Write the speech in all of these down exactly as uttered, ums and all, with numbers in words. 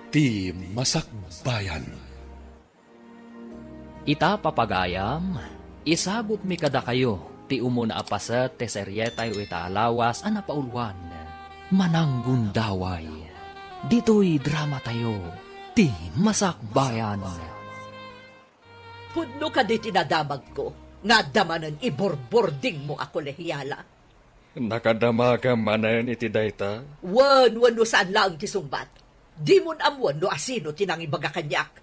Ti Masakbayan. Ita, papagayam, isagutmi kadakayo ti umuna a paset ti serietayo ita a lawas a napauluan, Mananggundaway. Ditoy dramatayo, Ti Masakbayan. Pudno kadi ti nadamagko nga adda manen iburburdingmo a kolehiala? Nakadamagam manen iti dayta? Wen, wenno saan laeng ti sungbat. Dimon ammoen no asino ti nangibaga kaniak.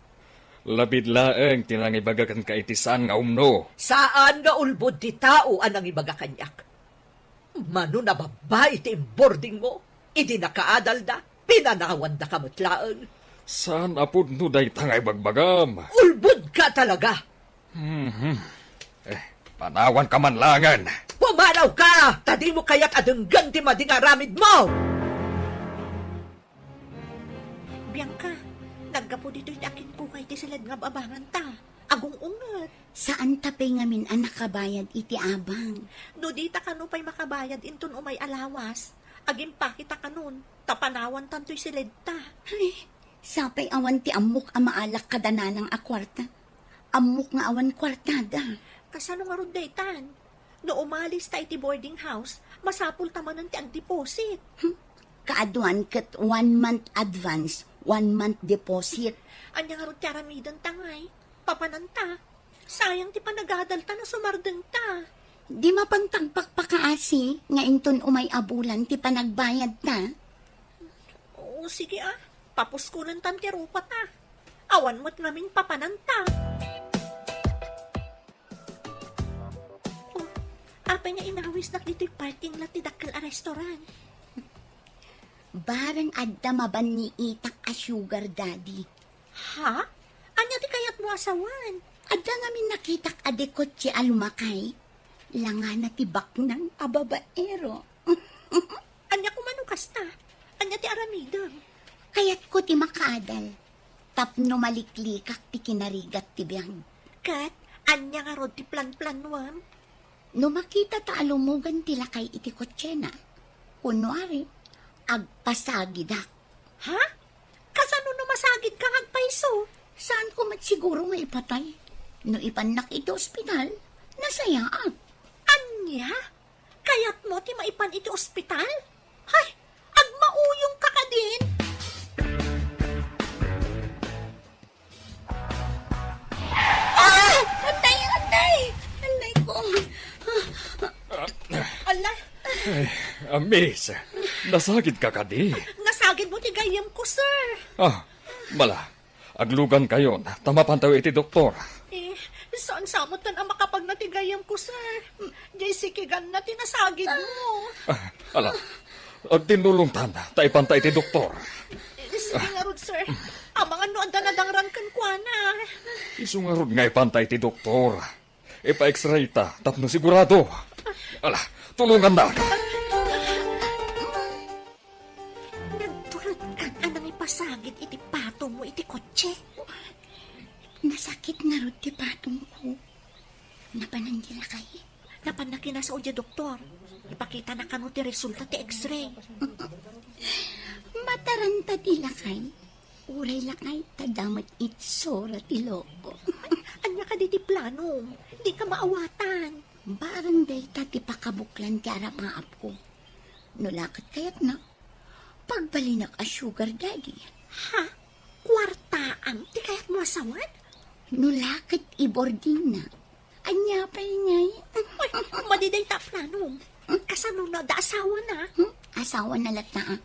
Labid laeng ti nangibaga kenka iti saan nga umno. Saan nga ulbod ti tao a nangibaga kaniak. Mano nababbai ti imbordingmo, idi nakaadalda, pinanawandaka met laeng. Saan a pudno dayta nga ibagbagam. Ulbodka talaga! Mhm. Eh, panawanka man laengen. Pumanawka! Ta dimo kayat a denggen ti madi nga aramidmo! Bianca, naggapu ditoy ti akinkukay ti siled nga ababanganta. Agung-unget. Saanta pay ngamin a nakabayad iti abang. No dita kano pay makabayad inton umay a lawas, agimpakita kanon, ta panawantantoy siledta. Ay, sapay awan ti ammok a maalak kada nanang a kuarta. Ammok nga awan kuartada. Kasano ngarud daytan? No umalista iti boarding house, masapulta manen ti agdeposit. Hmm. Kaaduan ket one month advance, one month deposit. Ania ngarud ti aramidenta ngay? Papananta. Sayang ti panagadalta no sumardengta. Di mapantagpakpakaasi nga inton umay a bulan ti panagbayadta. O, sige a. Papuskonentan ti rupata. Awan met ngamin papananta. O, apay nga inawisnak ditoy parking lot ti dakkel a restaurant? Bareng adda mabanniitak a sugar daddy. Ha? Ania ti kayatmo a sawen? Adda ngamin nakitak a dekotse a lumakay. Langana ti baknang a babaero. Ania koma no kasta? Ania ti aramidem? Kayatko ti makaadal tapno maliklikak ti kinarigat ti biag. Ket ania ngarud ti planplanuem? No makitata a lumogan ti lakay iti kotsena, kunwari, agpasagidak. Ha? Kasano no masagidka nga agpayso? Saanko met siguro nga ipatay. No ipannak iti ospital, nasayaat. Ania? Kayatmo ti maipan iti ospital? Hay, agmauyongka kadin? Ah! Atay, atay! Atay ko! Ala! Eh, ah, miss, nasagidka kadi? Nasagidmo ti gayyemko, sir. Ah, mala, aglugankayon, ta mapantayo iti doktor. Eh, saan sa met a makapagna ti gayyemko, sir? Jay sikiganna ti nasagidmo. Ah, ala, agtinnulongtan, ta ipanta iti doktor. Eh, sige ngarud, sir. Amangan no adda nadangran kenkuana. Isu ngarud nga ipanta iti doktor. Ipa-X-ray ta tapno sigurado. Ala, tulongannak. Nagturotkan a nangipasagid iti patongmo iti kotse. Nasakit ngarud ti patongko. Napanan ti lakay. Napanna kinasao diay doktor. Ipakitana kano ti resulta ti X-ray. Mataranta ti lakay. Uray lakay ta damet itsura ti loko. Ania kadi ti planom? Dika maawatan. Bareng dayta ti pakabuklan ti arapaapko. No la ket kayatna, pagbalinak a sugar daddy. Ha? Kuartaam ti kayatmo a sawen? No la ket ibordingna. Ania pay ngay? Uy, madi dayta a planom. Kasano no adda asawana? Hmm? Asawana latta, a.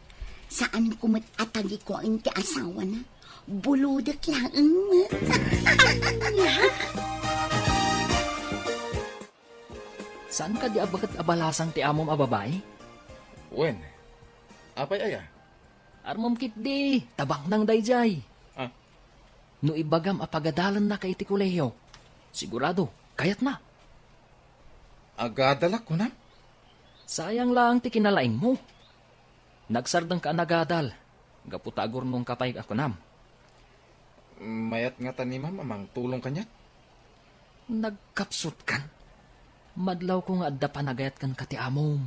Saanko met a tagikuaen ti asawana. Bulodek laeng met. Ania? Saan kadi a baket a balasang ti amom a babai? Wen, apay aya? Armom ketdi, ta baknang daydiay. Ah. No ibagam a pagadalennaka iti kolehio, sigurado, kayatna. Agadalak, kunam? Sayang laeng ti kinalaingmo. Nagsardengka a nagadal, gapu ta agurnongka pay a kunam. Mayat ngata ni Ma'am a mangtulong kaniak? Nagkapsutkan? Madlawko nga adda panagayat kenka ti amom.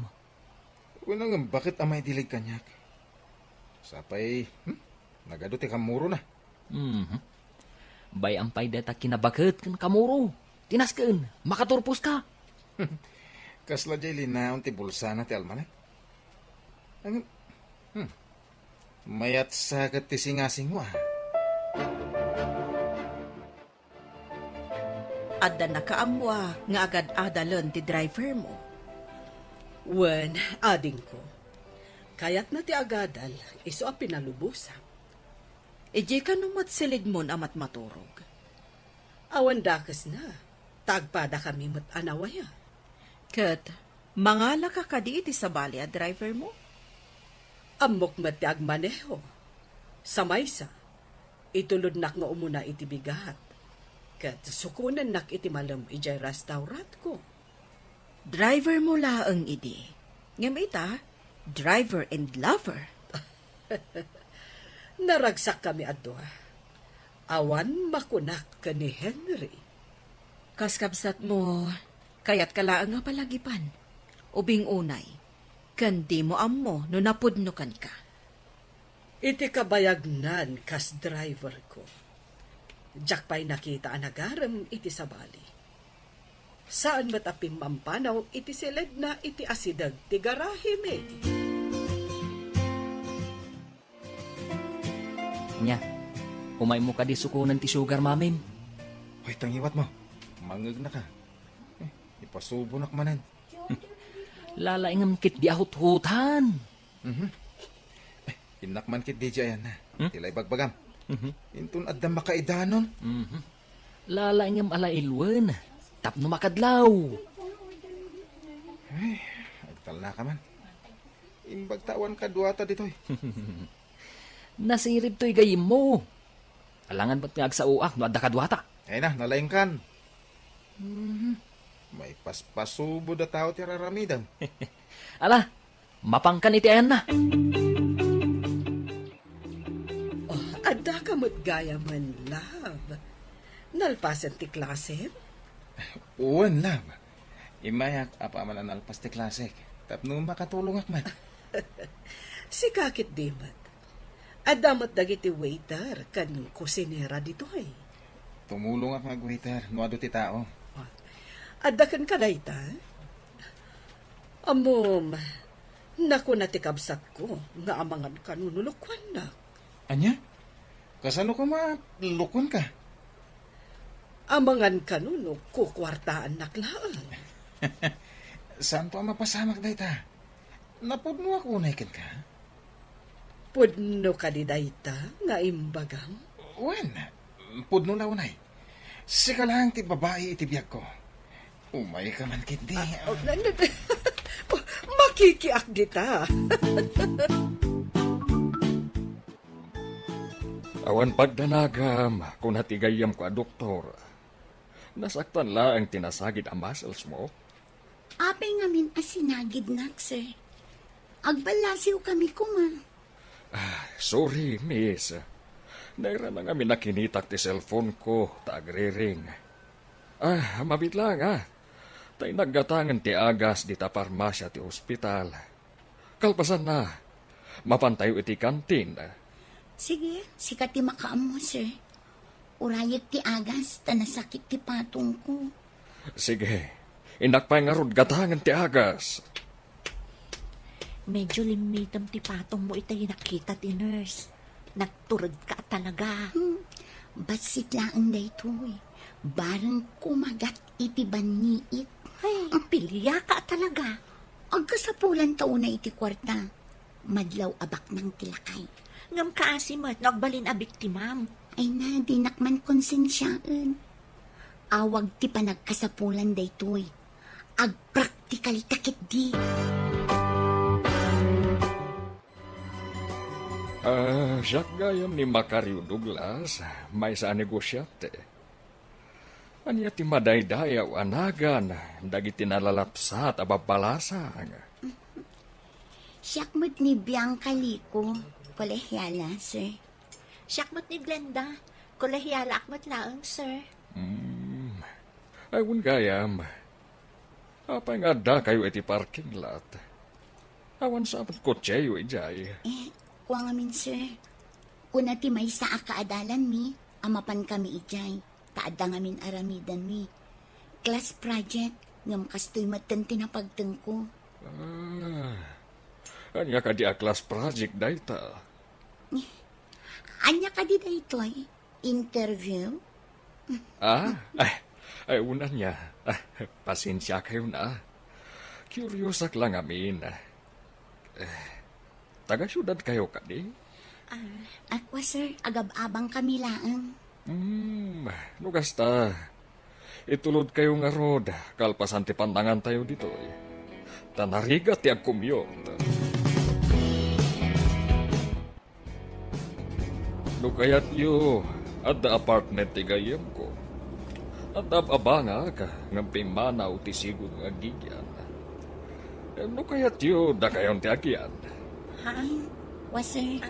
Wen, ngem baket a maidilig kaniak? Sapay, hmm? Nagadu ti kammurona. Mhm. Bay-am pay dayta kinabaket ken kammuro. Tinasken, makaturposka. Kasla diay linaon ti bulsana ti almanak. Ang, hmm. Mayat sa ket ti singasingmo, ah. Adda nakaammoak nga agad-adalen ti driver mo. Wen, adingko. Kayatna ti agadal, isu a pinalubosak. Idiay kano met silidmon a matmaturog? Awan dakesna, ta agpadakami met a nawaya. Ket mangalaka kadi iti sabali a driver mo? Ammok met ti agmaneho. Sa maysa, itulodnak nga umuna iti bigat, ket sukonennak iti malem idiay restaurantko. Driver mo laeng idi. Ngem ita, driver and lover. Naragsakkami a dua. Awan makunak ken ni Henry. Kas kabsatmo, kayatka laeng a palagipan. Ubing unay, ken dimo ammo no napudno kenka. Iti kabayagnan kas driverko, diak pay nakita a nagarem iti sabali. Saan met a pimmampanaw iti siledna iti asideg ti garahemi. Nia, umaymo kadi sukonen ti sugar, mamim? Hoy, tangiwat mo. Mangegnaka. Eh, ipasubonak manen. Lalaingem ketdi a huthutan. Mhm. Eh, innak man ketdi diay ayanna. Hmm? Ti la ibagbagam. Mhm. Inton adda makaidanon. Mhm. Lalaingem a la iluen tapno makadlaw. Ay, agtalnaka man. Imbag ta awan kaduata ditoy. Nasirib toy gayyemmo. Alangan met nga agsaoak no adda kaduata. Ay na, nalaingkan. Mhm. Maipaspasubo da tao ti raramidem. Ala, mapankan iti ayanna. Oh, addaka met gayamen, love. Nalpasen ti klasem? Wen, love. Immayak apaman a nalpas ti klasek tapno makatulongak met. Sika ketdi met. Adda met dagiti waiter ken kusinera ditoy. Tumulongak nga agwaiter no adu ti tao. Ah, adda kenka dayta? Ammom, nakuna ti kabsatko nga amangan kano no lokuannak. Ania? Kasano koma lokuanka? Amangan kano no kukuartaannak laeng. Saanto a mapasamak dayta? Napudnoak unay kenka? Pudno kadi dayta nga imbagam? Wen, pudno la unay. Sika laeng ti babai iti biagko. Umayka man ketdi. Ah, oh, na, na, oh, makikiak dita. Awan pagdanagam, kuna ti gayyemko a doktor. Nasaktan laeng ti nasagid a muscles mo. Apay ngamin a sinagidnak, sir? Agballasiw kami koma. Ah, sorry, miss. Nairana ngamin a kinitak ti cellphone ko, ta agriring. Ah, mabiit laeng, ah. Ta innak gatangen ti agas dita parmasia ti ospital. Kalpasanna, mapantayo iti kantin. Sige, sika ti makaammo, sir. Urayek ti agas ta nasakit ti patongko. Sige, innak pay ngarud gatangen ti agas. Medyo limmitem ti patongmo itay nakita ti nurse. Nagturedka talaga. Hmm, bassit laeng daytoy. Bareng kumagat iti banniit. Ay, piliaka talaga. Agkasapulan ta unay iti kuarta. Madlaw a baknang ti lakay. Ngem kaasi met no agbalin a biktimam. Ay na, dinak man konsensiaen. Awag ti panagkasapulan daytoy. Agpraktikal ta ketdi. Ah, siak gayam ni Macario Douglas, maysa a negosiante. Ania ti madaydayaw a nagan dagiti nalalapsat a babbalasang? Siak met ni Bianca Lico, kolehiala, sir. Siak met ni Glenda, kolehialaak met laeng, sir. Hmm. Ay, wen gayam. Apay nga addakayo iti parking lot? Awan sa met kotseyo idiay. Eh, kua ngamin, sir. Kuna ti maysa a kaadalanmi a mapan kami idiay, ta adda ngamin aramidenmi. Class project, ngem kastoy metten ti napagtengko. Ah, ania kadi a class project dayta? Ania kadi daytoy? Interview? Ah, ay, ay, una nia. Ah, pasensia kayo na. Curious ak lang amin. Eh, taga-syudad kayo kadi? Ah, ako, sir, agab-abang kami laeng. Hmm, no kasta, itulod kayo ngarud, kalpasan ti pannangan tayo ditoy. Ta narigat ti agcommute. No kayatyo, adda apartment ti gayyemko. Adda ab-abangak, ngem pimmanaw ti sigud nga agigian. No kayatyo, dakayon ti agian. Ha? Wa, sir.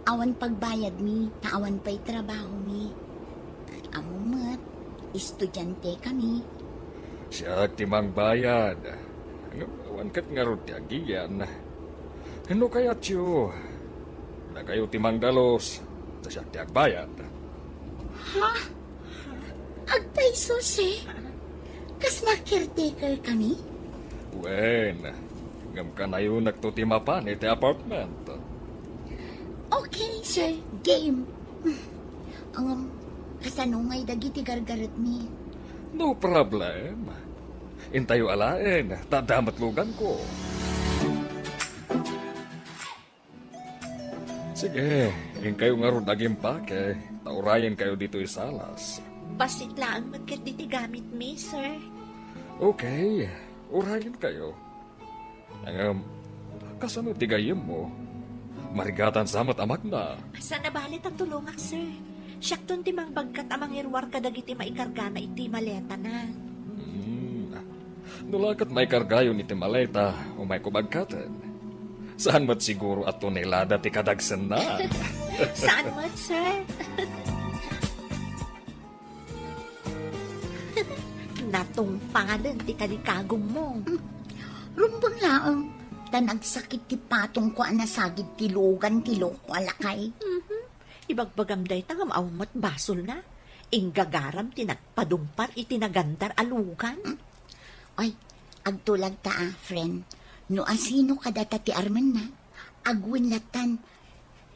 Awan pagbayadmi, ta awan pay trabahomi. Ammo met, estudiante kami. Siak ti mangbayad. Ngem awan ket ngarud ti agian. No kayatyo, dakayo ti mangdalus, ta siak ti agbayad. Ha? Agpayso, sir? Kasla caretaker kami? Wen, ngem kanayonakto ti mapan iti apartment. Okay, sir. Game. Ngem, kasano ngay dagiti gargaretmi? No problem. Intayo alaen, ta adda met luganko. Sige, inkayo ngarud agimpake, ta urayenkayo ditoy salas. Bassit laeng met ket ditoy gamitmi, sir. Okay, urayenkayo. Ngem, kasano ti gayyemmo? Marigatan sa met a magna. Saan a bale ta tulongak, sir. Siakton ti mangbagkat a mangiruar kadagiti maikargana iti maletana. Hmm. No la ket maikargayon iti maleta, umayko bagkaten. Saan met siguro a tonelada ti kadagsenna. Saan met, sir? Natungpalen ti kalikagummo. Rumbeng laeng, ta nagsakit ti patongko a nasagid ti lugan ti loko a lakay. Mhm. Ibagbagam dayta ngem awan met basolna. Inggagaram ti nagpadungpar iti nagandar a lugan. Ay, agtulag ta a, friend. No asino kadata ti armenna, agwen lattan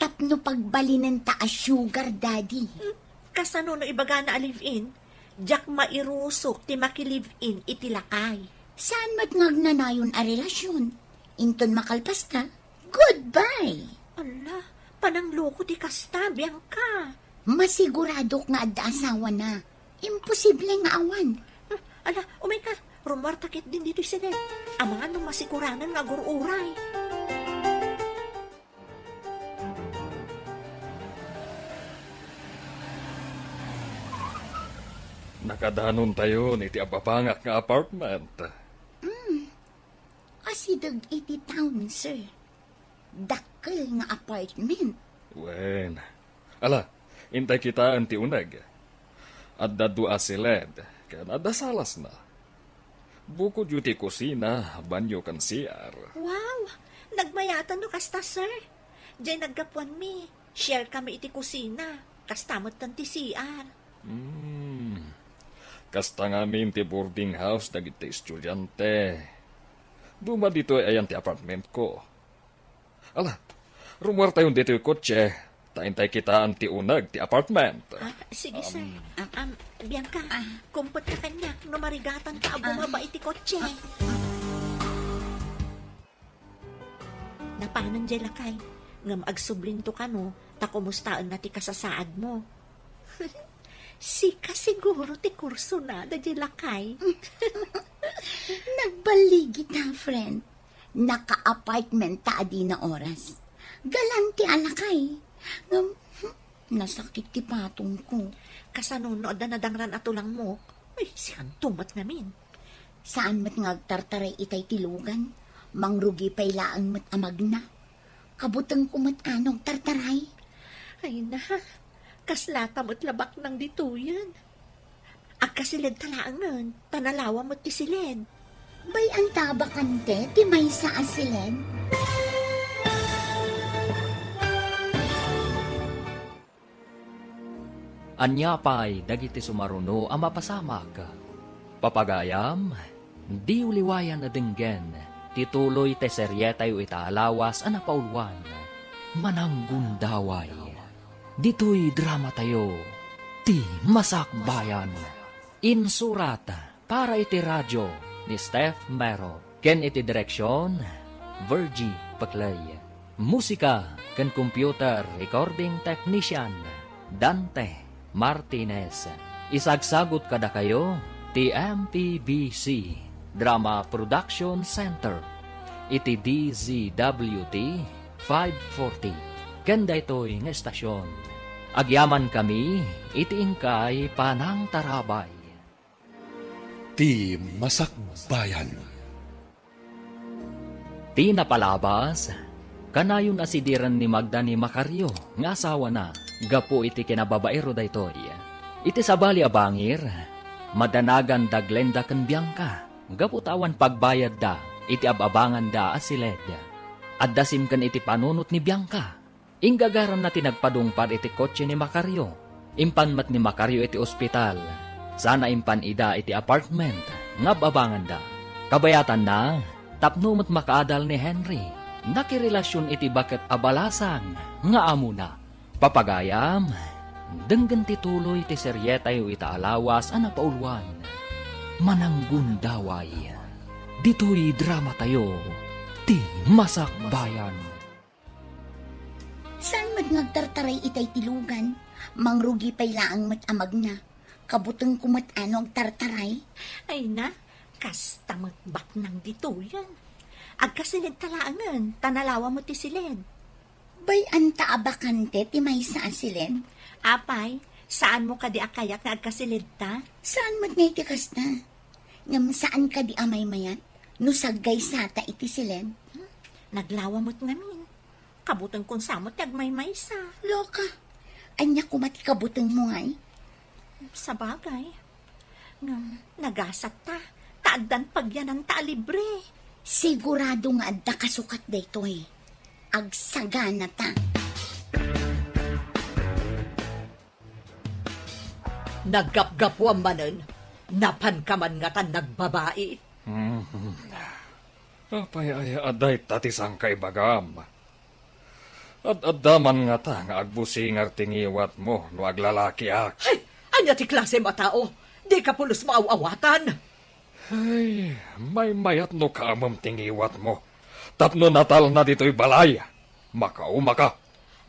tapno pagbalinenta a sugar daddy. Hmm, kasano no ibagana a live-in? Diak mairusok ti maki-live-in iti lakay. Saan met nga agnanayon a relasyon? Inton makalpasta, goodbye! Ala, panangloko ti kasta, Bianca. Masiguradok nga adda asawana. Imposible nga awan. Ah, ala, umayka. Rumuarta ketdin ditoy siden. Amangan no masikuranan nga agur-uray. Nakadanontayon iti ababangak nga apartment. Mm. Asideg iti town, sir. Dakkel nga apartment. Wen. Ala, intay kitaen ti uneg. Adda dua a siled, ken adda salasna. Bukodyo ti kusina, banyo, ken C R. Wow! Nagmayatan no kasta, sir. Diay naggapuanmi, share kami iti kusina. Kasta metten ti C R. Hmm. Kasta ngamin ti boarding house dagiti estudiante. Duma ditoy ayan ti apartmentko. Ala, rumuartayon ditoy kotse, ta intay kitaen ti uneg ti apartment. Ah, sige, sir. Um, Am, Bianca, kumpet ka kaniak no marigatanka a bumaba iti kotse. Napanen diay lakay, ngem agsublinto kano, ta kumustaenna ti kasasaadmo. Sika siguro ti kursonada diay lakay. Nagballigita, friend. Naka-apartment ta adina oras. Galante a lakay. Ngem, hmm, nasakit ti patongko. Kasano no adda nadangran a tulangmo? Ay, sikanto met ngamin. Saan met nga agtartaray itay ti lugan? Mangrugi pay laeng met a magna. Kabutengko met a no agtartaray. Ay na, kaslata met la baknang ditoyen. Agkasiled ta laengen, ta nalawa met ti siled. Bay-anta a bakante ti maysa a siled. Ania pay dagiti sumaruno a mapasamak? Papagayam, diyo liwayan a denggen ti tuloy ti serietayo ita a lawas a napauluan, Mananggundaway. Ditoy dramatayo, Ti Masakbayan. Insurat para iti radio ni Steph Mero ken iti direksion, Virgie Peclay. Musika ken computer recording technician, Dante Martinez. Isagsagut kadakayo ti M P B C Drama Production Center iti D Z W T five forty ken daytoy nga estasion. Agyamankami iti inkay panangtarabay. Ti Masakbayan. Ti napalabas, kanayon a sidiren ni Magda ni Macario nga asawana gapu iti kinababaero daytoy. Iti sabali a bangir, madanagan da Glenda ken Bianca gapu ta awan pagbayadda iti ab-abanganda a siled. Adda simken iti panunot ni Bianca. Inggagaranna ti nagpadungpar iti kotse ni Macario. Impan met ni Macario iti ospital, sana impan ida iti apartment nga ab-abanganda. Kabayatanna, tapno met makaadal ni Henry, nakirelasion iti baket a balasang nga amona. Papagayam, denggen ti tuloy ti serietayo ita a lawas a napauluan, Mananggundaway. Ditoy dramatayo, Ti Masakbayan. Saan met nga agtartaray itay ti lugan? Mangrugi pay laeng met a magna. Kabutengko met a no agtartaray. Ay na, kasta met baknang ditoyen. Agkasiled ta laengen, ta nalawa met ti siled. Bay-an ta a bakante ti maysa a siled. Apay, saanmo kadi a kayat nga agkasiled ta? Saan met nga iti kasta? Ngem saan kadi a maymayat no saggaysata iti siled? Hmm, naglawa met ngamin. Kabutengkon sa met ti agmaymaysa. Loka, ania koma ti kabutengmo ngay? Sabagay. Ngem nagasat ta, ta addan pagyananta a libre. Sigurado nga adda kasukat daytoy. Agsagana ta. Naggapgapuam manen, napanka man ngatan nagbabai. Hmm. Apay aya a dayta ti sangkaibagam? Ad-adda man ngata nga agbusingar ti ngiwatmo no aglalakiak. Ay, ania ti klasem a tao? Dika pulos maaw-awatan. Ay, maymayat no kaamem ti ngiwatmo. Tapno natalna ditoy balay, makaumaka.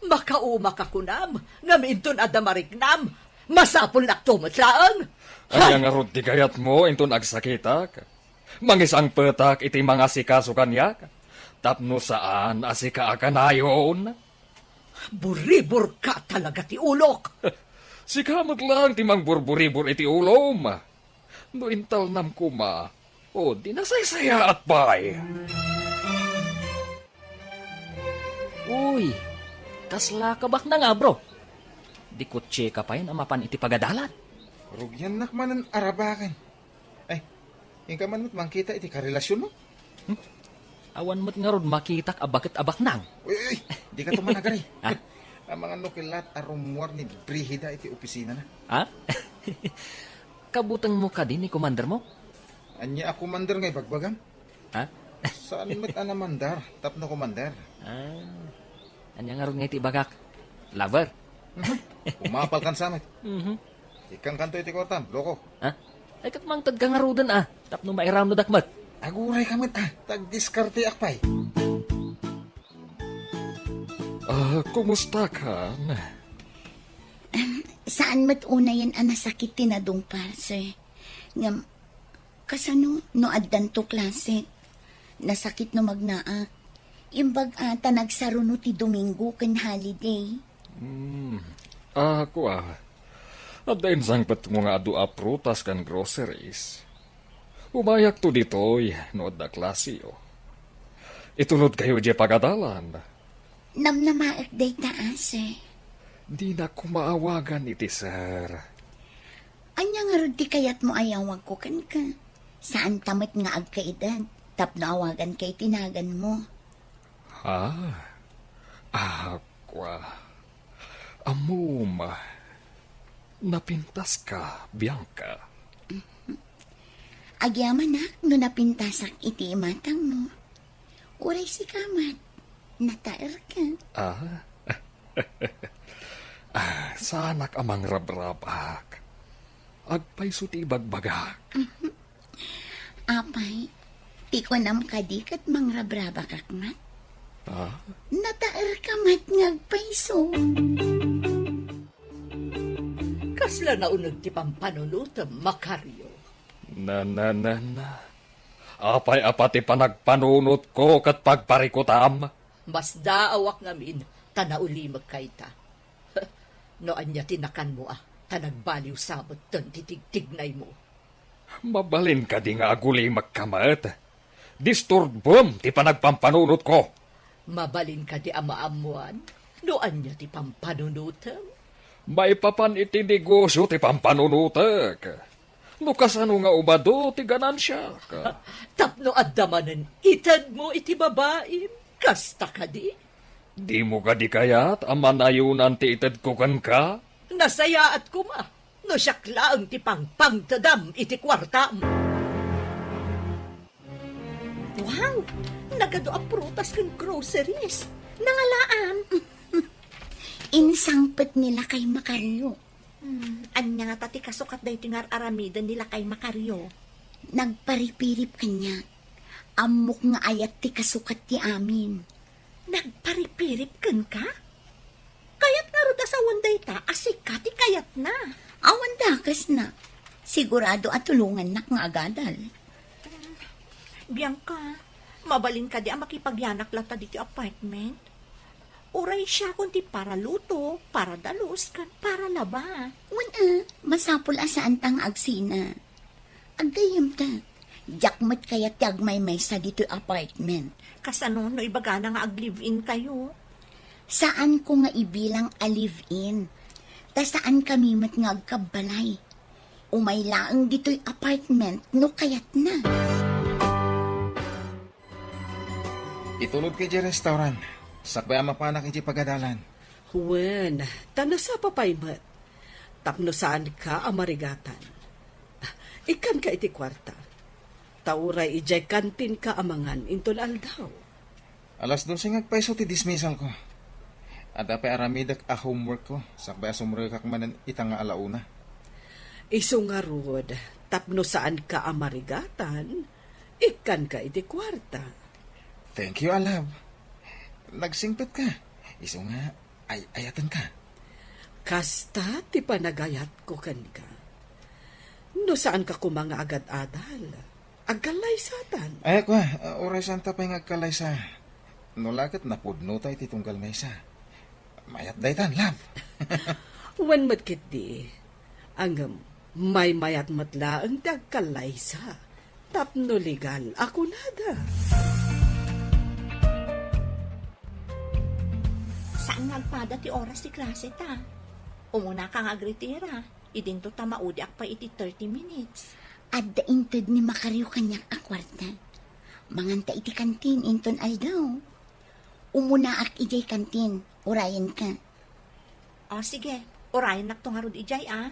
Makaumaka kunam, ngem inton adda mariknam, masapulnakto met laeng. Ania ngarud ti gayatmo inton agsakitak? Mangisangpetak iti mangasikaso kaniak, tapno saan a sika a kanayon. Buriburka talaga ti ulok. Sika met laeng ti mangburburibur iti ulom. No intalnam koma, o di nasaysayaat pay. Uy, kasla kabaknang a, bro? Di kotseka pay a mapan iti pagadalan. Rugiannak manen arabaken. Ay, inka man met mangkita iti karelasionmo? Hmm? Awan met ngarud makitak a baket a baknang. Uy, uy, dika to managari. Ha? Amangan no kellat a rummuar ni Brigida iti opisinana. Ha? Kabutengmo kadi ni komandermo? Ania a komander nga ibagbagam? Ha? Saan met a namandar tapno komander? Ah. Ania ngarud nga iti ibagak? Lover? Mhm. Umapalkan sa met. Mhm. Ikkangkanto iti kuartam, loko. Ha? Ay, ket mangtedka ngaruden, a, tapno mairanudak met. Agurayka met, a, ta agdiskarteak pay. Ah, kumustakan? Em, saan met unayen a nasakit ti nadungpar, sir. Ngem, kasano no addanto klase? Nasakit no magnaak. Imbag a ta nagsaruno ti Domingo ken holiday. Hmm. Ah, kua. Adda insangpetmo nga adu a prutas ken groceries. Umayakto ditoy no adda klaseyo. Itulodkayo idiay pagadalan. Namnamaek dayta, a, sir. Dinak koma awagan iti sir. Ania ngarud ti kayatmo a yawagko kenka? Saanta met nga agkaedad tapno awaganka iti naganmo. Ha? Ah, kua. Ammom. Napintaska, Bianca. Agyamanak no napintasak iti imatangmo. Uray sika met, nataerka. Ah? Ah, saanak a mangrabrabak. Agpayso ti ibagbagak. Apay, ti kunam kadi ket mangrabrabakak met? Ah? Nataerka met nga agpayso. Kasla nauneg ti pampanunotem, Macario. Na, na, na, na. Apay a pati panagpanunotko ket pagparikutam? Masdaawak ngamin ta naulimekka ita. No ania ti nakanmo a, ta nagbaliw sabeten ti tigtignaymo. Mabalin kadi nga agulimekka met? Disturbem ti panagpampanunotko. Mabalin kadi a maammoan no ania ti pampanunotem? Maipapan iti negosio ti pampanunotek. No kasano nga umadu ti ganansiak? Tapno adda manen itedmo iti babaim, kasta kadi? Dimo kadi kayat a manayonan ti itedko kenka? Nasayaat koma no siak laeng ti pangpangtedam iti kuartam. Wow! Nagadu a prutas ken groceries. Nangalaan. Insangpet ni Lakay Macario. Hmm, ania ngata ti kasukat daytoy nga ar-aramiden ni Lakay Macario? Nagparipirip kaniak. Ammok nga ayat ti kasukat ti amin. Nagparipirip kenka? Kayat ngarud a sawen dayta a sika ti kayatna. Awan dakesna. Sigurado a tulongannak nga agadal. Bianca, mabalin kadi a makipagyanak latta ditoy apartment? Uray siakon ti paraluto, paradalus, ken paralaba. Wen a, masapul a saanta nga agsina. Aggayyemta, diak met kayat ti agmaymaysa ditoy apartment. Kasano no ibagana nga ag-live-inkayo? Saanko nga ibilang a live-in. Ta saankami met nga agkabbalay. Umay laeng ditoy apartment no kayatna. Itulodka idiay restaurant. Sakbay a mapanak idiay pagadalan. Wen, ta nasapa pay met. Tapno saanka a marigatan. Ikkanka iti kuarta. Ta uray idiay kantinka a mangan inton aldaw. Alas dose nga agpayso ti dismissalko. Adda pay aramidek a homeworkko, sakbay a sumrekak manen ita nga ala una. Isu ngarud, tapno saanka a marigatan, ikkanka iti kuarta. Thank you, a love. Nagsingpetka. Isu nga, ay-ayatenka. Kasta ti panagayatko kenka. No saanka koma nga agad-adal, agkallaysatan. Ay, kua, uray saanta pay nga agkallaysa. No la ket napudnota iti tunggal maysa. Mayat daytan, love. Wen met ketdi. Ngem, maymayat met laeng ti agkallaysa. Tapno legal a kunada. Saan nga agpada ti oras ti klase ta? Umunaka nga agretira. Idinto ta maudiak pay iti thirty minutes. Adda inted ni Macario kaniak a kuarta. Manganta iti kantin inton aldaw. Umunaak idiay kantin, urayenka. O, sige. Urayennakto ngarud idiay, a.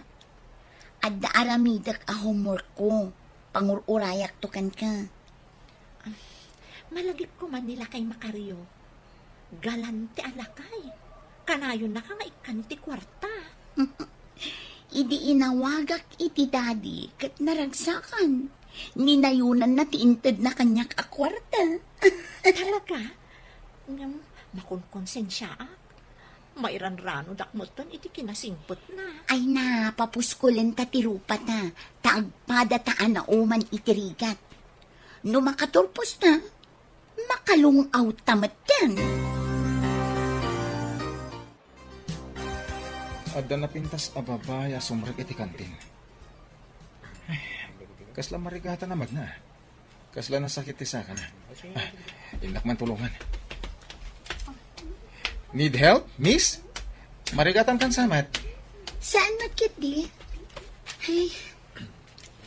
Adda aramidek a homeworkko. Pangur-urayakto kenka. Malagipko man ni Lakay Macario. Galante a lakay. Kanayonnaka nga ikkan iti kuarta. Idi inawagak iti daddy ket naragsakan. Ninayonanna ti intedna kaniak a kuarta. Talaga? Ngem, makonkonsensiaak. Mairanranodak metten iti kinasingpetna. Ay na, papuskolenta ti rupata, ta agpadata a nauman iti rigat. No makaturposta, makalung-awta metten. Adda napintas a babai a sumrek iti kantin. Ay, kasla marigatan a magna. Kasla nasakit ti sakana. Ah, innak man tulongan. Need help, miss? Marigatan kan samat. Saan met ketdi? Ay,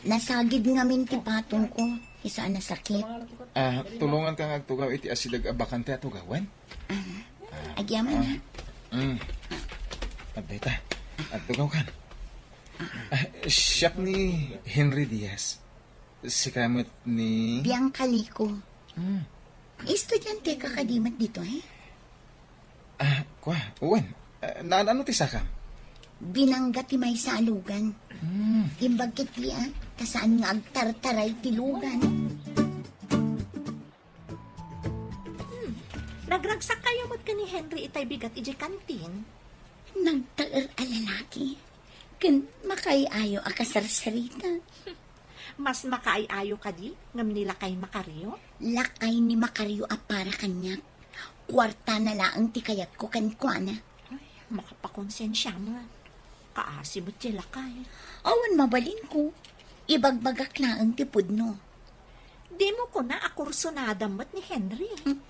nasagid ngamin ti patongko. Isu a nasakit. Ah, tulonganka nga agtugaw iti asideg a bakante a tugawen? Ah, agyaman, ah, ha? Mm. Adda ita. Agtugaw kan. Ah, siak ni Henry Diaz. Sika met ni Bianca Lico. Hmm. Estudiante ka kadi met ditoy? Ah, kua, wen. Ah, naan-ano ti sakam? Binangga ti maysa a lugan. Hmm. Imbag ket dia, ta saan nga agtartaray ti lugan. Hmm. Nagragsakkayo met ken ni Henry itay bigat idiay kantin? Nagtaer a lalaki. Ken makaay-ayo a kasarsarita. Mas makaay-ayo kadi ngem ni lakay Macario? Lakay ni Macario a para kaniak. Kuartana laeng ti kayatko kenkuana. Ay, makapakonsensia met. Kaasi met ti lakay. Awan mabalinko. Ibagbagak laeng ti pudno. Dimo kuna a kursunada met ni Henry. Hmm.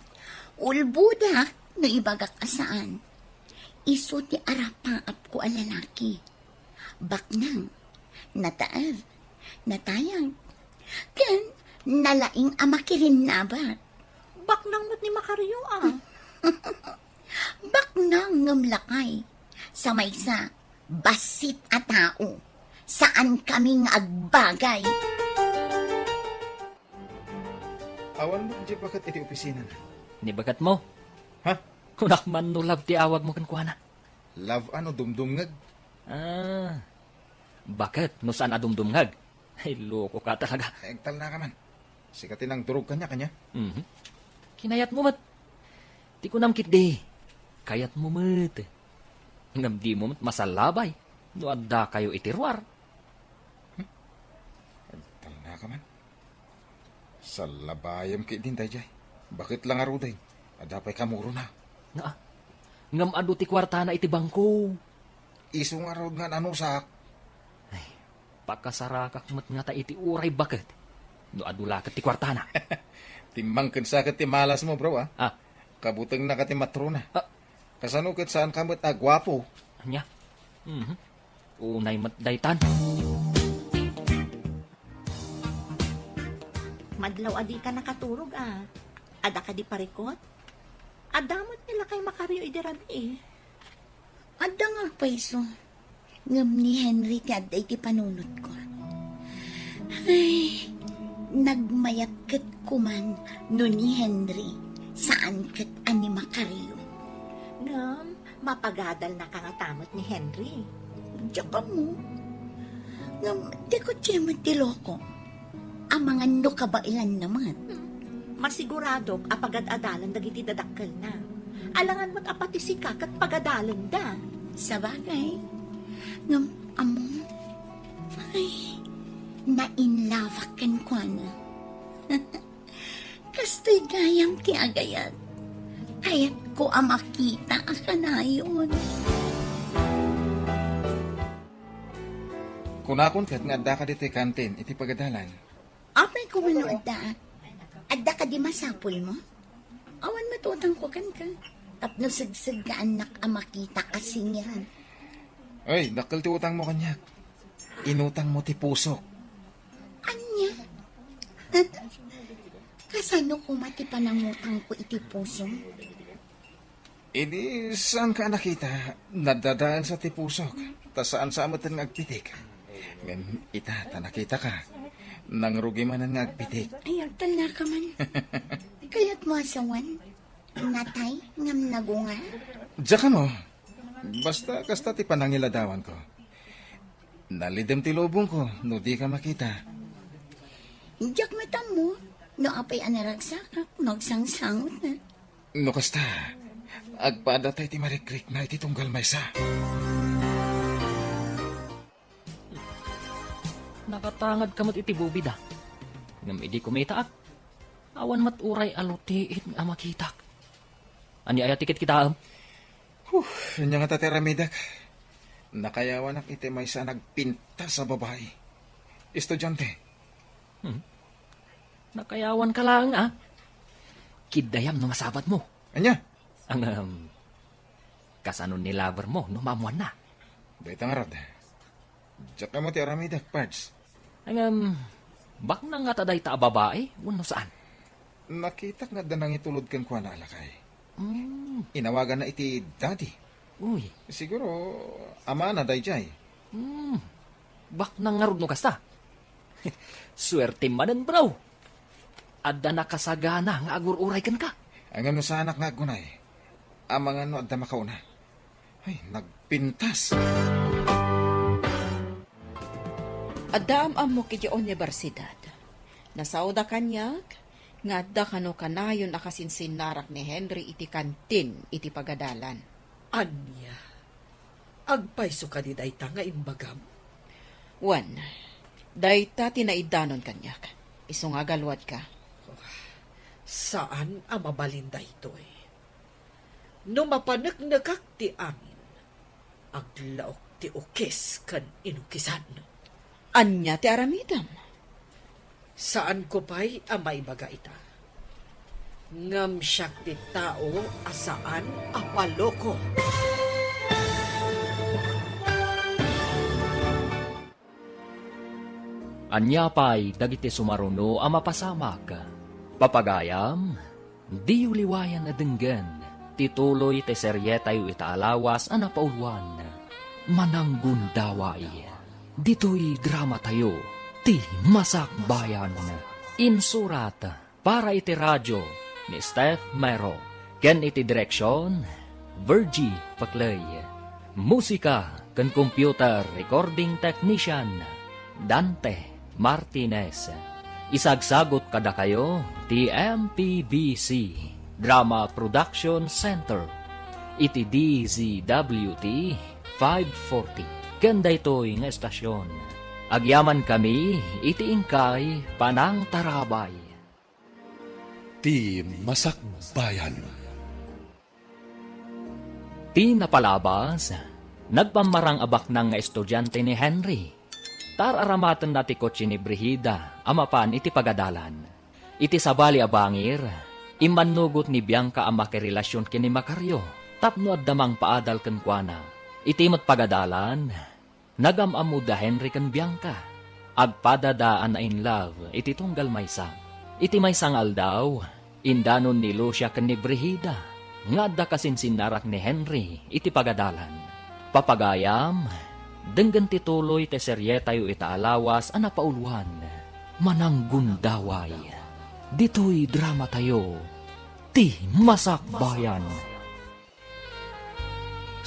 Ulbodak no ibagak a saan. Isu ti arapaapko a lalaki. Baknang, nataer, natayag, ken nalaing a makirinnabat. Baknang met ni Macario, a. Baknang ngem lakay. Sa maysa, bassit a tao. Saan kami nga agbagay. Awan met diay baket iti opisinana. Ni baketmo? Ha? Kunak man no love ti awagmo kenkuana. Love a no dumdumngeg? Ah, baket no saan a dumdumngeg? Ay, loko ka talaga. Agtalna ka man. Sika ti nangdurog kaniak, ania? Mhm. Kinayatmo met. Ti kunam ketdi, kayatmo met. Ngem dimo met masallabay no addakayo iti ruar. Hmm? Agtalna ka man. Sallabayem ketdin daydiay. Baket la ngaruden. Adda pay kamurona. Nga, ngem adu ti kuartana iti bangko. Isu ngarud nga nanusak. Ay, pakasarakak met ngata iti uray baket. No adu la ket ti kuartana. Timmangkensa ket ti malasmo, bro, a. Ah. Kabutengna ka ti matrona. Ah. Kasano ket saan ka met a guapo? Ania? Mhm. Unay met daytan. Madlaw a dika nakaturog, a. Adda kadi parikut? Adda met ni lakay Macario idi rabii. Adda nga agpayso. Ngem ni Henry ti adda iti panunotko. Ay, nagmayat ket kuman no ni Henry, saan ket a ni Macario. Ngem, mapagadalnaka ngata met ni Henry. Diak ammo. Ngem, diko ti met ti loko. Amangan no kabaelanna met. Hmm. Masiguradok a pagad-adalan dagiti dadakkelna. Alangan met a pati sika ket pagadalenda. Sabagay. Ngem, ammo, ay, nainlabak kenkuana. Kastoy gayam ti agayat. Kayatko a makita a kanayon. Kunakon ket nga addaka ditoy kantin iti pagadalan. Apay ko man no addaak? Adda kadi masapulmo? Awan met utangko kenka. Tapno segseggaannak a makita a singiran. Ay, dakkel ti utangmo kaniak. Inutangmo ti pusok. Ania? Kasano koma ti panangutangko iti pusom? Idi saanka a nakita, nadadaelsa ti pusok, ta saansa a metten nga agpitik. Ngem ita ta nakitaka, nangrugi manen nga agpitik. Ay, agtalnaka man. Kayatmo a sawen? Natay ngem nagungar? Diak ammo. Basta kasta ti panangiladawanko. Nalidem ti lubongko no dika makita. Diak met ammo no apay a naragsakak no agsangsangot na. No kasta, agpaadda tay ti marikrikna iti tunggal maysa. Nakatangadka met iti bubida. Ngem idi kumitaak, awan met uray a lutiit nga makitak. Ania aya ti kitkitaem? Huh, ania ngata ti aramidek? Nakayawanak iti maysa a nagpintas a babai. Estudiante. Hmm. Nakayawanka laeng, a. Kiddayam no masabatmo. Ania? Ngem, kasano ni lovermo no maammoanna? Dayta ngarud. Diak ammo ti aramidek, Pards. Ngem, baknang ngata dayta a babai, wenno saan? Nakitak nga adda nangitulod kenkuana a lakay. Hmm. Inawaganna iti daddy. Uy. Siguro, amana daydiay. Hmm. Baknang ngarud no kasta. Suertem manen, bro. Adda nakasagana nga agur-uray kenka. Ngem no saanak nga aggunay, amangan no adda makauna. Ay, nagpintas. Adda am-ammok iti universidad. Nasaoda kaniak nga adda kano kanayon a kasinsinnarak ni Henry iti kantin iti pagadalan. Ania? Agpayso kadi dayta nga imbagam? Wen, dayta ti naidanon kaniak. Isu nga agaluadka. Saan a mabalin daytoy. No mapaneknekak ti amin, aglaok ti ukis ken inukisan. Ania ti aramidem? Saanko pay a maibaga ita. Ngem siak ti tao a saan a paloko. Ania pay dagiti sumaruno a mapasamak? Papagayam, diyo liwayan a denggen ti tuloy ti serietayo ita a lawas a napauluan, Mananggundaway. Ditoy dramatayo, Ti Masakbayan. Insurat para iti radio ni Steph Mero, ken iti direksion, Virgie Paclay. Musika ken computer recording technician, Dante Martinez. Isagsagut kadakayo ti M P B C Drama Production Center iti D Z W T five forty. Ken daytoy nga estasion, agyamankami iti inkay panangtarabay. Ti Masakbayan. Ti napalabas, nagpammarang a baknang nga estudiante ni Henry. Taar-aramatenna ti kotse ni Brigida a mapan iti pagadalan. Iti sabali a bangir, immannugot ni Bianca a makirelasion ken ni Macario tapno adda mangpaadal kenkuana. Iti met pagadalan, nagam-ammo da Henry ken Bianca. Agpadada a na-in love iti tunggal maysa. Iti maysa nga aldaw, indanon ni Lucia ken ni Brigida nga adda kasinsinnarak ni Henry iti pagadalan. Papagayam, denggen ti tuloy ti serietayo ita a lawas a napauluan, Mananggundaway. Ditoy dramatayo, Ti Masakbayan.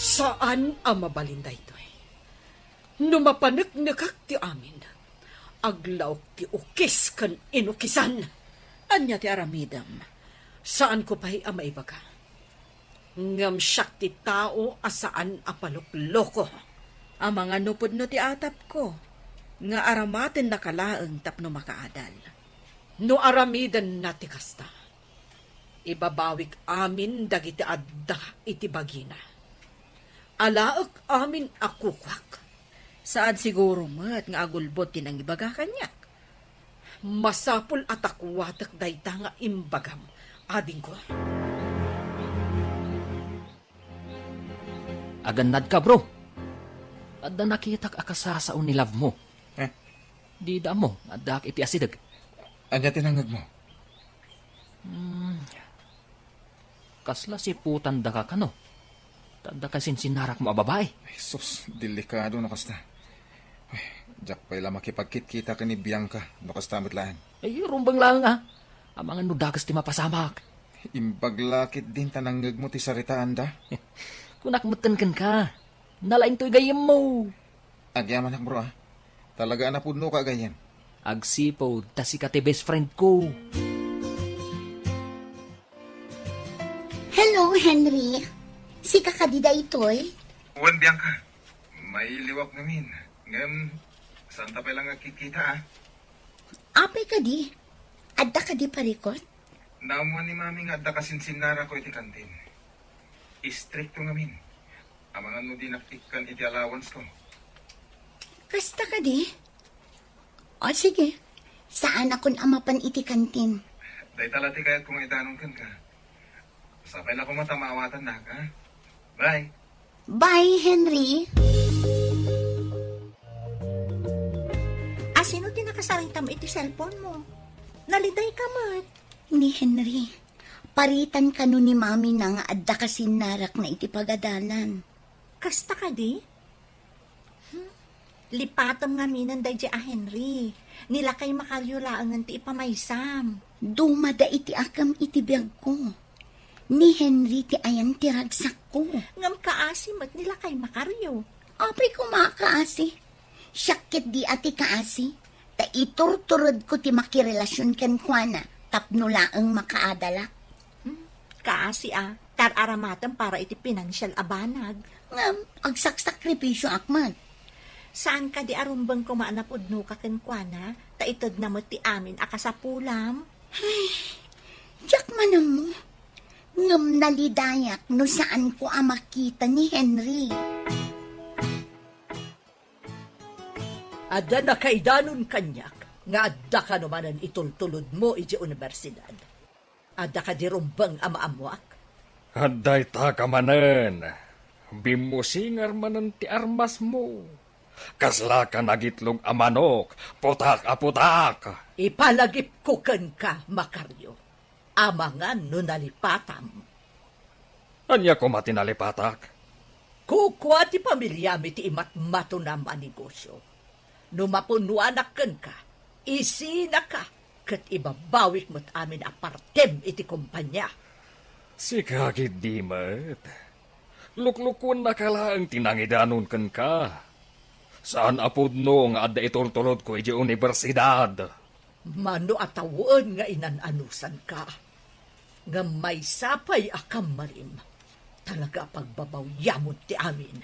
Saan a mabalin daytoy. No mapaneknekak ti amin, aglaok ti ukis ken inukisan. Ania ti aramidem? Saanko pay a maibaga. Ngem siak ti tao a saan a palokloko. Amangan no pudno ti atapko, nga aramatennaka laeng tapno makaadal. No aramidenna ti kasta, ibabawik amin dagiti adda iti bagina. Alaek amin a kukuak. Saan siguro met nga agulbod ti nangibaga kaniak. Masapul a takuatek dayta nga imbagam, adingko. Agannadka, bro. Adda nakitak a kasasao ni love mo. Eh? Dida ammo, addaak iti asideg. Ania ti nangngegmo? Hmm. Kasla siputandaka kano? Ta adda kasinsinnarakmo a babai. Ay, sus, delikado no kasta. Ay, diak pay la makipagkitkita ken ni Bianca no kasta met laeng. Ay, rumbeng laeng a. Amangan no dakes ti mapasamak. Imbag la ketdin ta nangngegmo ti saritaanda. Kunak metten kenka. Nalaing toy gayyemmo. Agyamanak, bro, ah. Talaga a napudnoka a gayyem. Agsipud ta sika ti best friend ko. Hello, Henry. Sika kadi daytoy? Wen, Bianca. Mailiwak ngamin. Ngem, saan ta pay la nga agkitkita, ah? Apay kadi? Adda kadi parikut? Naammuan ni Mami nga adda kasinsinnarako iti kantin. Istrikto ngamin. Amangan no dinak ikkan iti allowance ko. Kasta kadi? O, sige. Saanakon a mapan iti kantin. Dayta la ti kayatko nga idanon kenka. Sapay la koma ta maawatannak, ha? Bye. Bye, Henry. Asino ti nakasaritam iti cellphone mo? Nalidayka met. Ni Henry, paritan kano ni Mami na nga adda kasinnarakna iti pagadalan. Kasta kadi? Hmm? Lipatem ngaminen daydi a Henry. Ni lakay Macario laengen ti ipamaysam. Dumada iti akem iti biagko. Ni Henry ti ayan ti ragsakko. Ngem kaasi met ni lakay Macario. Apay koma a kaasi. Siak ketdi a ti kaasi. Ta iturturedko ti makirelasion kenkuana tapno laeng makaadalak. Hmm, kaasi a, tar-aramatem para iti pinansial a banag. Ngem, agsaksakripisioak met. Saan kadi a rumbeng koma a napudnoka kenkuana, ta itedna met ti amin a kasapulam? Ay, diak man ammo. Ngem nalidayak no saanko a makita ni Henry. Adda nakaidanon kaniak nga adda kano manen itultulodmo idiay universidad. Adda kadi rumbeng a maammoak? Adda ita ka manen. Bimmusingar manen ti armasmo. Kasla ka nagitlog a manok, putak a putak. Ipalagipko kenka, Macario. Amangan no nalipatam. Ania koma ti nalipatak? Kukua ti pamiliami ti imatmatonam a negosio. No mapunnoanak kenka, isinaka ket ibabawik met amin a partem iti kompania. Sika ketdi met. Luklukuennaka laeng ti nangidanon kenka. Saan a pudno nga adda iturtulodko idiay universidad. Mano a tawen nga inan-anusanka. Ngem maysa pay a kammalim, talaga a pagbabawyamon ti amin.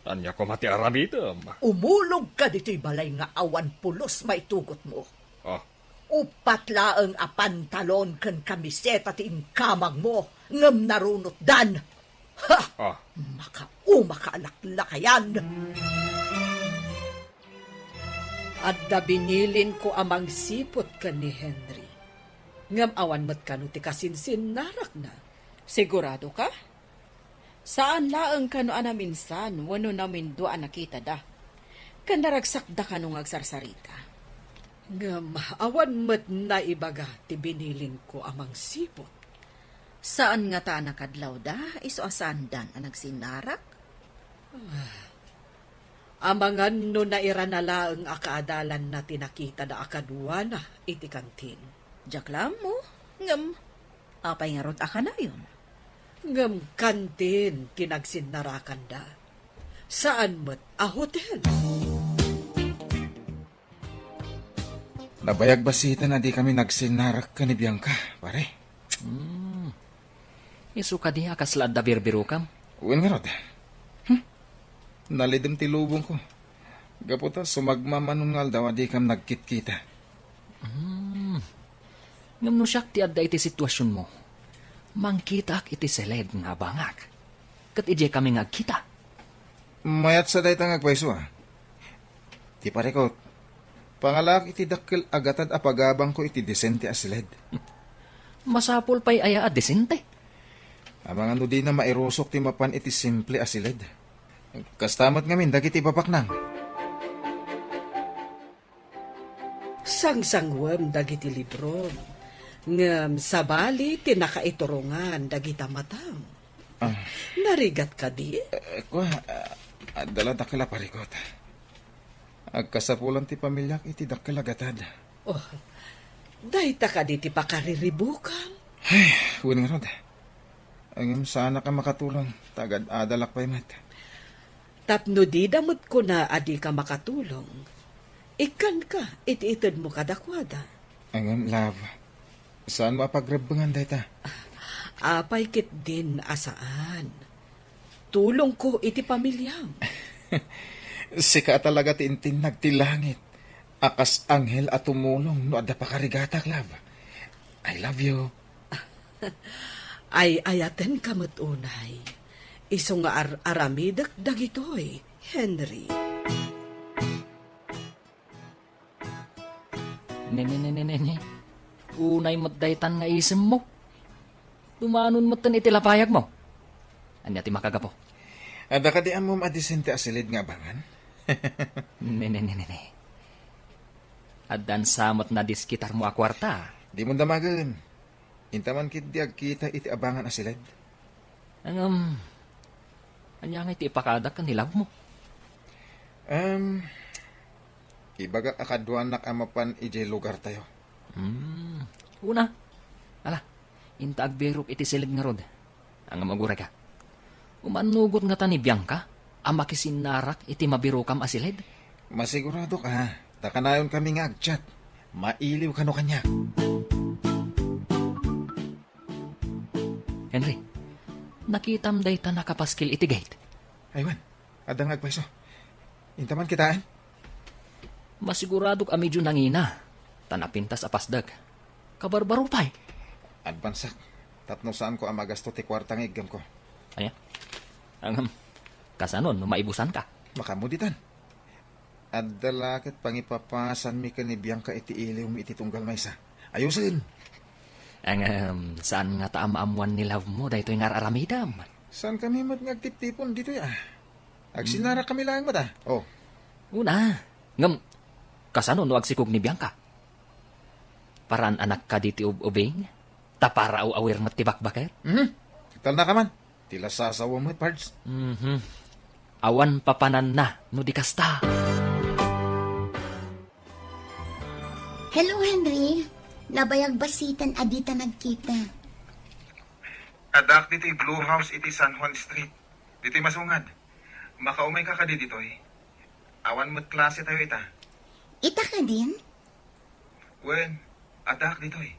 Ania koma ti aramidem? Umulogka ditoy balay nga awan pulos maitugotmo. Ah. Uppat laeng a pantalon ken kamiseta ti inkamangmo, ngem narunotdan. Ha! Ah. Makaumaka a laklakayan! Adda binilinko a mangsiput ken ni Henry. Ngem awan met kano ti kasinsinnarakna. Sigurado ka? Saan laeng kano a naminsan wenno namindua a nakitada. Ken naragsakda kano nga agsarsarita. Ngem awan met naibaga ti binilinko a mangsiput. Saan ngata a nakadlawda, isu a saandan a nagsinnarak? Ah, amangan no nairana laeng a kaadalanna ti nakitada a kaduana iti kantin. Diak la ammo, ngem apay ngarud a kanayon? Ngem kantin ti nagsinnarakanda. Saan met a hotel. Nabayag bassit a dikami nagsinnarak ken ni Bianca, pare. Hmm. Isu kadi a kasla adda birbirokam? Wen ngarud. Hmm. Nalidem ti lubongko. Gapu ta sumagmamano nga aldaw a dikam nagkitkita. Hmm. Ngem no siak ti adda iti situasionmo, mangkitaak iti siled nga abangak. Ket idiay kami nga agkita. Mayat sa dayta nga agpayso, a. Ti parikot, pangalaak iti dakkel a gatad a pagabangko iti disente a siled. Masapul pay aya a disente? Amangan no dina mairusok ti mapan iti simple a siled. Kasta met ngamin dagiti babaknang. Sangsangwem dagiti librom, ngem sabali ti nakaiturongan dagita matam. Ah. Narigat kadi? Eh, kua, ah, adda la dakkel a parikot. Agkasapulan ti pamiliak iti dakkel a gatad. Oh, dayta kadi ti pakariribukam? Ay, wen ngarud. Ngem saanak a makatulong, ta agad-adalak pay met. Tapno dida met kuna a dika makatulong, ikkanka iti itedmo kadakuada. Ngem, love, saanmo a pagrebbengan dayta? Apay ketdin a saan? Tulongko iti pamiliam. Sika a talaga ti intinnag ti langit a kas anghel a tumulong no adda pakarigatak, love. I love you. Ay-ayatenka met unay. Isu nga ar-aramidek dagitoy, Henry. Ne, ne, ne, ne, ne, ne. Unay met daytan nga isemmo. Dumanon metten iti lapayagmo. Ania ti makagapu? Adda kadi ammom a disente a siled nga abangan? Ne, ne, ne, ne, ne. Addan sa met nadiskitarmo a kuarta. Dimon damagen. Inta man ketdi agkita iti abangan a siled. Ngem, ania ngay ti ipakadak ken ni love mo? Em, ibagak a kaduanak a mapan idiay lugartayo. Hmm. Una. Ala, inta agbirok iti siled ngarud. Ngem agurayka. Umannugot ngata ni Bianca a makisinnarak iti mabirokam a siled? Masiguradok a, ta kanayon kami nga agchat. Mailiw kano kaniak. Henry, nakitam dayta nakapaskil iti gate? Ay wen, adda nga agpayso. Inta man kitaen? Masiguradok a medyo nangina, ta napintas a pasdek. Kabarbaro pay. Advansak, tapno saanko a magasto ti kuarta nga iggamko. Aya? Ngem, kasano no maibusanka? Makaammo ditan. Adda la ket pangipapasanmi ken ni Bianca iti iliwmi iti tunggal maysa. Ayosen! Ngem, saan ngata a maammoan ni love mo daytoy nga ar-aramidem? Saankami met nga agtiptipon ditoy a? Agsinnarak kami laeng met a. Oh. Una, ngem, kasano no agsikog ni Bianca? Paraan anak kadi ti ub-ubing? Ta para aw-awir met ti bakbaket? Mhm. Talna ka man. Ti lasasawa met, Pards. Mhm. Awan papananna no di kasta. Hello, Henry. Labay agbassitan a dita nagkita. Addaak ditoy Blue House iti San Juan Street. Ditoy masungad. Makaumayka kadi ditoy? Awan met klase tayo ita. Ita kadin? Wen, addaak ditoy.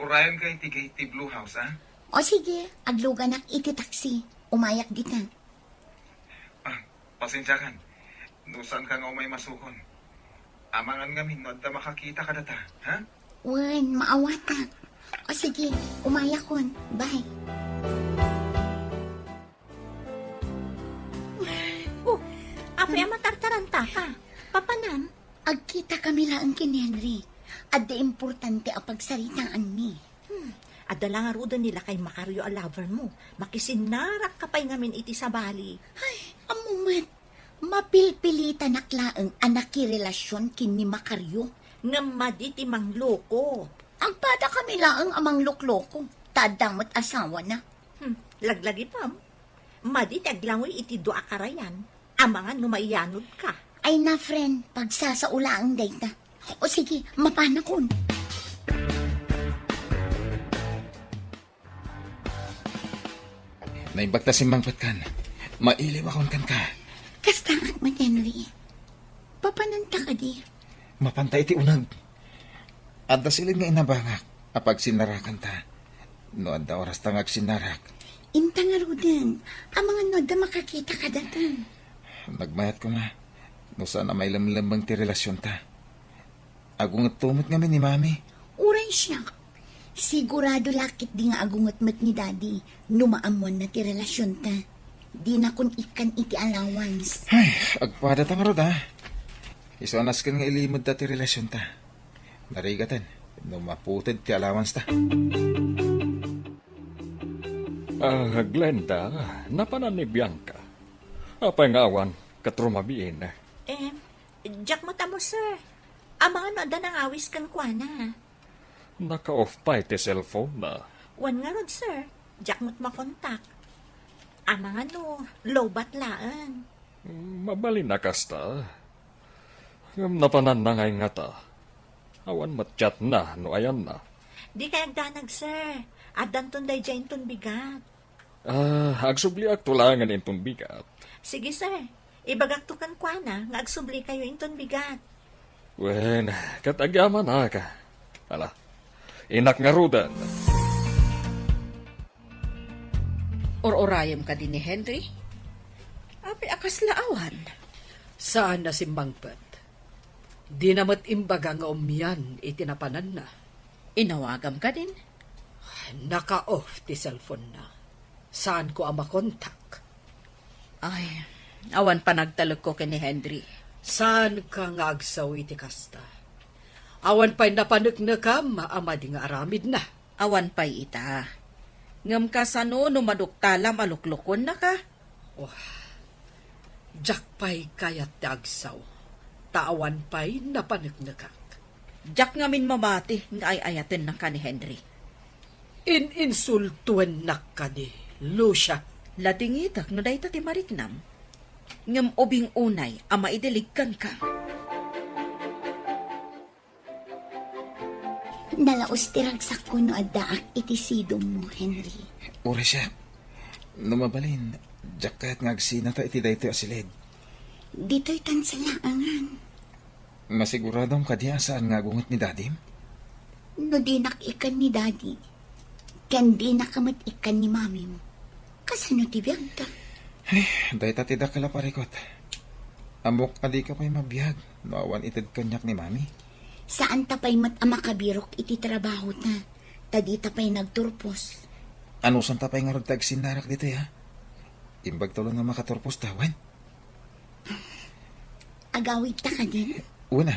Urayonka iti gate ti Blue House, a? O sige, agluganak iti taksi. Umayak dita. Ah, pasensiakan. No saanka nga umay masukon. Amangan ngamin no adda makakita kadata, ha? Wen, maawatak. O sige, umayakon. Bye. Oh, apay a matartaranta ka? Papanam? Agkita kami laeng ken Henry. Adda importante a pagsaritaanmi. Hmm, adda la ngaruden ni lakay Macario a lover mo. Makisinnarak ka pay ngamin iti sabali. Ay, ammo met. Mapilpilitanak laeng a nakirelasion ken ni Macario. Ngem madi ti mangloko. Agpada kami laeng a manglokloko. Ta adda met asawana. Hmm, laglagipem. Madi ti aglangoy iti dua a karayan. Amangan no maiyanodka. Ay na, friend, pagsasao laeng dayta. O sige, mapanakon. Naimbag ta simmangpetkan. Mailiwakon kenka. Kastaak met, Henry. Papananta kadi? Mapanta iti uneg. Adda siled nga inabangak a pagsinnarakanta. No adda orasta nga agsinnarak. Inta ngaruden, amangan no adda makakita kadata. Nagmayat koma, no saan a mailemlemmeng ti relasionta. Agungetto met ngamin ni Mami. Uray siak. Sigurado la ketdi nga agunget met ni Daddy no maammoanna ti relasionta. Dinakon ikkan iti allowance. Ay, agpadata ngarud, a. Isu a nasken nga ilimedda ti relasionta. Narigaten no maputed ti allowance ta. Ah, Glenda, napanan ni Bianca. Apay nga awan ket rumabiin? Em, diak met ammo, sir. Amangan no adda nangawis kenkuana. Naka-off pay ti cellphone na. Wen ngarud, sir. Diak met makontak. Amangan no lowbat laeng. Mabalin a kasta. Ngem napananna ngay ngata. Awan met chatna no ayanna. Dikay agdanag, sir. Addanton daydiay inton bigat. Ah, agsubliakto laengen inton bigat. Sige, sir. Ibagakto kenkuana nga agsublikayo inton bigat. Wen, ket agyamanak. Ala, innak ngaruden. Or-orayem kadi ni Henry? Apay a kasla awan? Saan a simmangpet. Dina met imbaga nga umian iti napananna. Inawagam kadin? Naka-off ti cellphone na. Saanko a makontak. Ay, awan panagtalekko ken ni Henry. Saanka nga agsao iti kasta? Awan pay napaneknekam a madi nga aramidna. Awan pay ita. Ngem kasano no maduktalam a loklokuennaka? Oh, diak pay kayat ti agsao, ta awan pay napaneknekak. Diak ngamin mamati nga ay-ayatennaka ni Henry. In-insultuennak kadi, Lucia? Ladingitek no dayta ti mariknam. Ngem ubing unay a maidilig kenka. Nalaus ti ragsakko no addaak iti sidongmo, Henry. Uray siak. No mabalin, diak kayat nga agsinata iti daytoy a siled. Ditoy tan salaangan. Masiguradom kadi a saan nga agunget ni dadim? No dinak ikkan ni dadi, ken dinak met ikkan ni mamim, kasano ti biagda? Ay, dayta ti dakkel a parikut. Ammok a dika pay mabiag no awan ited kaniak ni mami. Saan ta pay met a makabirok iti trabahota, ta dita pay nagturpos. Anusan ta pay ngarud ta agsinnarak ditoy, ha? Imbag ta ulo nga makaturpos ta, wen? Agawid ta kadin? Una,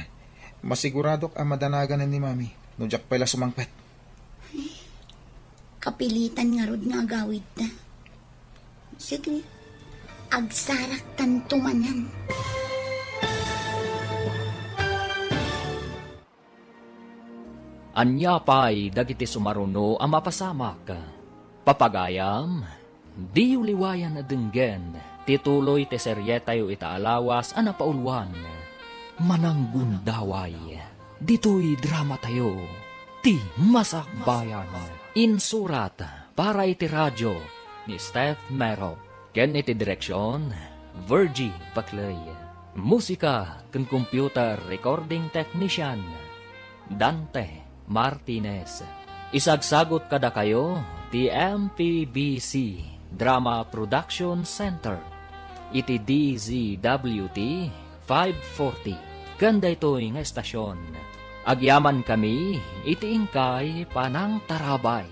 masiguradok a madanagan ni mami no diak pay la sumangpet. Kapilitan ngarud nga agawid ta. Sige, agsarak tanto manen. Ania pay dagiti sumaruno a mapasamak? Papagayam, diyo liwayan a denggen ti tuloy ti serietayo ita a lawas a napauluan, Mananggundaway. Ditoy dramatayo, ti Masakbayan. Insurat para iti radio ni Steph Mero, ken iti direksion, Virgie Paclay. Musika ken computer recording technician, Dante Martinez. Isagsagut kadakayo ti M P B C Drama Production Center iti D Z W T five forty. Ken daytoy nga estasion, agyamankami iti inkay panangtarabay.